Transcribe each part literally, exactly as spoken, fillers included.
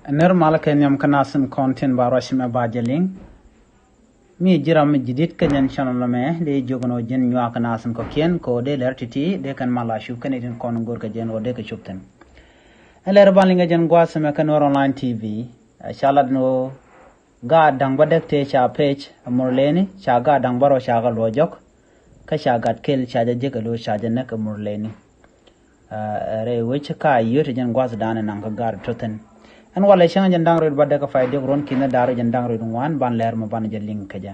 Nir mal kɛ nhiam kä nasin kɔn tin ba ruac mɛ ba jɛ liŋ. Mi jiram mi jidit kä jɛn channel mɛ dee jiök ni wä ji̱n nyuak kä nasin kɔ̱kiɛn kɛ wä dee lɛr ti̱ti̱ dee kɛn mal a cup kɛn itin kɔn go̱r kɛ jɛn wä dee kɛ cup thin. Ɛn lɛr ban liŋ kɛ jɛn gua̱a̱th mɛ kä Nuer Online T V. Ca lat ni wä gaat da̱ŋ bädäk tëë ca page ɛ Murleni, ca gaat da̱ŋ bärɔw ca kɛ luɔ jɔk. Kä ca gat kel ca jɛ jek ɛ lo̱ ca jɛ näk ɛ Murleni. Rɛy wec ka yio̱t jɛn gua̱thdan naŋ kä gaat tɔ̱ thi̱n. Ɛn walɛ cäŋ jɛn da̱ŋ rɛw bädäk kä pay diɔk ruɔ̱n ki̱n da̱r jɛn da̱ŋ rɛw ŋuan ban lɛr mɛ ban jɛ liŋ kä jɛ.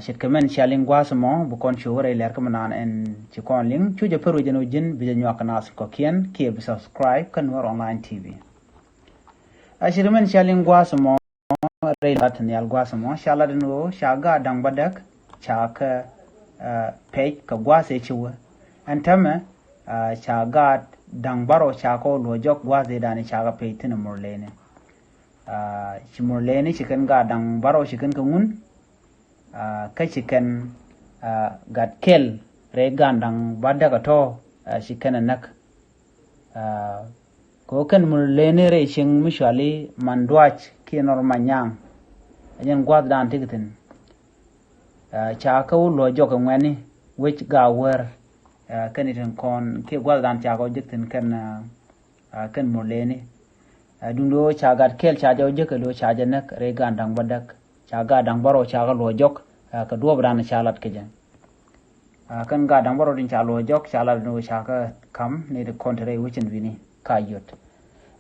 Ce̱tkɛ mɛn cia liŋ gua̱th mɔ bi kɔn cu wä rɛy lɛr kä mɛ naan ɛn ci kɔn liŋ cu jɛ pär wec jɛn wä ji̱n bi jɛ nyuak kä nath kɔ̱kiɛn kiɛ bi subscribe kä Nuer Online T V. Ce̱tkɛ mɛn cia liŋ gua̱th mɔ rɛy lat nhial gua̱th mɔ ca lat ɛn ɣöö ca gaat da̱ŋ bädäk ca kä page kɛ gua̱th ëë ci wä. Ɛn täämɛ ca gaat da̱ŋ bärɔw ca kɛ wä luɔ jɔk gua̱th ëë dan ca kɛ page thi̱n ɛ Murleni. Ci Murleni ci kɛn gaat da̱ŋ bärɔw ci kɛn kɛ ŋun. Kä ci kɛn gat kɛl rɛy gaat da̱ŋ bädäk ɛ tɔ̱ ci kɛn ɛ näk. Kɛ ɣöö kɛn Murleni rɛy cieŋ mi cuali Manduac kiɛ Nɔr Manyaŋ. Ɛ jɛn gua̱thdan ti kɛ thi̱n. Ca kä wä luɔ jɔk kɛ ŋuɛ̈ni wec gaat wäär. Kɛn itin kɔn kiɛ gua̱thdan ca kɛ wä jek thi̱n kɛn kɛn Murleni. Duŋdɛ ɣöö ca gat kɛl ca jɛ wä jek kɛ lo̱ ca jɛ näk rɛy gaat da̱ŋ bädäk. Ca gaat da̱ŋ bärɔw ca kɛ luɔ jɔk kɛ duɔ̱ɔ̱pdan ca lat kɛ jɛ. Kɛn gaat da̱ŋ bärɔw tin ca luɔ jɔk ca lat ni ɣöö ca kɛ ka̱m ni ti kɔn te rɛy wecin wi̱ni ka yio̱t.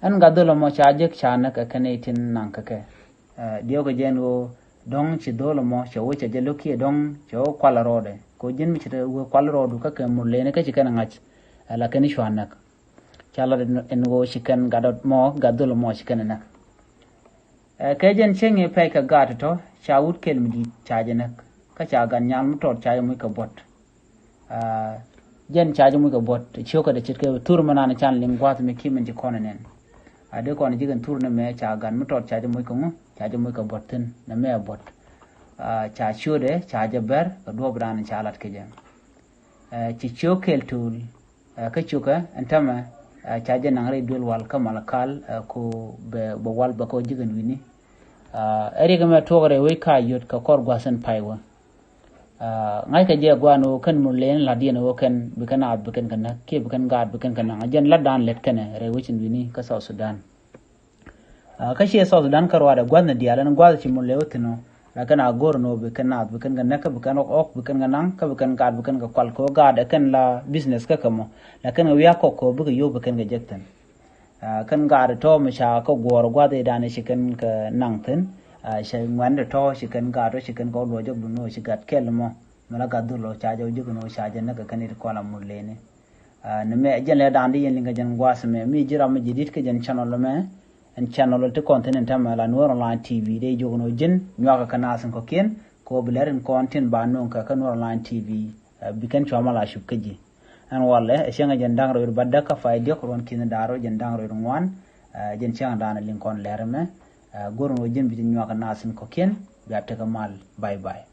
Ɛn gat dhol ɛmɔ ca jek ca näk ɛ kɛn itin naŋ kɛ kɛ. Diɛw kɛ jɛn ɣöö dɔ̱ŋ ci dhol ɛmɔ cɛ wec cɛ jɛ lo̱k kiɛ dɔ̱ŋ cɛ wä kual rɔɔdɛ kɛ ɣöö ji̱n mi ci te wä kual rɔɔdu kä kɛ Murleni kä ci kɛn ɛ ŋa̱c. Ɛ la kɛn i̱ cua näk. Ca lat ɛn ɣöö ci kɛn gat mɔ gat dhol mɔ ci kɛn ɛ näk. Kɛ jɛn cieŋ i̱ pɛc kɛ gaat tɔ̱ ca wut kɛl mi di̱i̱t ca jɛ näk. Kä ca gat nyal mi tɔt ca jɛ muc kɛ buɔ̱t. Jɛn ca jɛ muc kɛ buɔ̱t ciökä dee ce̱tkɛ thur mi naan can liŋ gua̱th mi ki̱ min ci kɔn ɛ nɛn. A dee kɔn ji̱ kɛn thur ni mɛ ca gat mi tɔt ca jɛ muc kɛ ŋu ca jɛ muc kɛ buɔ̱t thi̱n ni mɛ ɛ buɔ̱t. Ca ciötdɛ ca jɛ bɛr kɛ duɔ̱ɔ̱pdan ca lat kɛ jɛ. Ci ciök kɛl to̱l. Kä cukɛ ɛn tämɛ ca jɛ naŋ rɛy duël wal kä Malakal ku bɛ wal bɛ kɔ ji̱ kɛn wi̱ni. Ɛ riɛk ɛmɛ tuɔk rɛy wec ka yot kɛ kɔr gua̱th ɛn pay wä. Ŋa̱ckɛ jɛ gua̱a̱n ɣöö kɛn Murleni la̱tdiɛn ɣöö kɛn bikɛ naath bikɛn kɛ näk kiɛ bikɛn gaat bikɛn kɛ naŋ. Ɛ jɛn la̱tdan lɛt kɛnɛ rɛy wec ɛn wi̱ni kä South Sudan. Kä ciɛ South Sudan kä ruaadɛ gua̱thni diaal ɛn gua̱th ci Murle wä thi̱n ɔ. Lakin a go̱r ni ɣöö bi kɛn naath bi kɛn kɛ näk kä bi kɛn ɣɔk ɣɔk bi kɛn kɛ naŋ kä bi kɛn gaat bi kɛn kɛ kual kɛ ɣöö gaat ɛ kɛn la business kä kɛ mɔ. Lakin kɛ wiak kɔk kɛ ɣöö bikɛ yio̱w bi kɛn kɛ jek thi̱n. Kɛn gaat tɔ̱ mi ca kä guɔ̱ɔ̱r gua̱th i̱ da̱a̱n ci kɛn kɛ naŋ thi̱n. Cɛ ŋuɛ̈ndɛ tɔ̱ ci kɛn gaat tɔ̱ ci kɛn kɛ wä luɔc jɔk bi ni ɣöö ci gat kɛl mɔ. Mi la gat dhul ɔ ca jɛ wä ji̱ kɛ ni ɣöö ca jɛ näk kɛ kɛn i̱ ti kɔn la Murleni. Ni mɛ jɛn lɛ da̱a̱n di yɛn liŋ kɛ jɛn gua̱a̱th mɛ mi ji̱ ram mi ji̱ di̱t kɛ jɛn channel mɛ. Ɛn channel ti kɔn thi̱n ɛn täämɛ la Nuer Online T V dee jiök ni wä ji̱n nyuakä kɛ naath in kɔ̱kiɛn kɛ wä bi lɛr in kɔn tin ba nuɔ̱ŋ kɛ kä Nuer Online T V. Bi kɛn cua mal a cup kä ji̱. Ɛn walɛ ɛ cäŋ ɛ jɛn da̱ŋ rɛw bädäk kä pay diɔ̱k ruɔ̱n ki̱n da̱r wä jɛn da̱ŋ rɛw ŋuan. Jɛn cäŋ da̱a̱n liŋ kɔn lɛr mɛ. Go̱r ni wä ji̱n bi ji̱ nyuakä naath in kɔ̱kiɛn bia tekɛ mal. Bye bye.